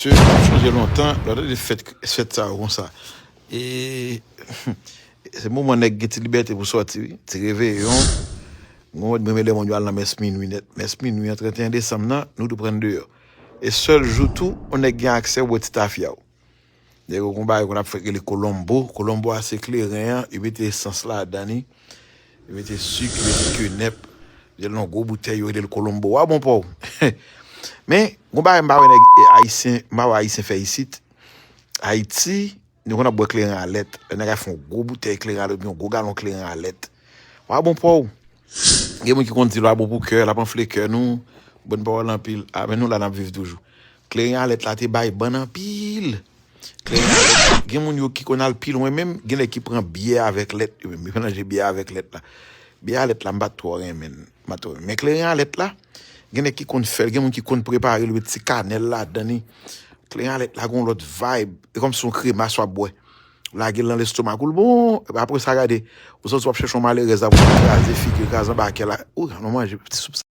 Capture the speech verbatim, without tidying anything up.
Mesye, m ap chanje lontan, lè w tande fèt, fèt sa yo konsa. E se moman nèg gen ti libète pou sòti, wi. Ti reveyon. Mwen, mwen, lè moun yo al nan mès minwi nèt. Mès minwi an trannteyen desanm nan, nou tou pran deyò. E sèl jou tou, yon nèg gen aksè bwè ti tafya w. Nèg yo gon bagay konn ap fè rele kolonbo. Kolonbo a se kleren an, yo mete esans ladan li. Yo mete sik, yo mete kenèp. Yo mete l nan gwo boutèy, yo rele l kolonbo. Wa bon pa w. Men, gon bagay m pa wè nèg, e, ayisyen, m pa wè ayisyen fè isit. Ayiti, nou konn ap bwè kleren a lèt. Lè nèg a fè yon gwo boutèy kleren a lèt, yon gwo galon kleren a lèt. Wa bon pa w. Gen moun ki konn di l wa bon pou kè, l ap anfle kè nou. Bòn pawòl anpil. A, men nou la n ap viv toujou. Kleren a lèt la te bay bann anpil. Kleren a lèt, gen moun yo ki konn al pi lwen menm, gen nèg ki pran byè avèk lèt, yo menm, yo melanje byè avèk lèt la. Byè a lèt la, m pa t twò renmen l, m pa t twò renmen. Men kleren a lèt la, gen nèg ki konn fè l, gen moun ki konn prepare l, yo met ti kanèl ladan li. Kleren a lèt la, gon lòt vibe, e kòmsi yon kremas w ap bwè. Ou lage l nan lestomak ou, l bon, epi apre sa, gade, ou santi w ap chèche yon malerèz la pou kraze figi l, kraze anba kè la. Ou, nou manje ti soup sa.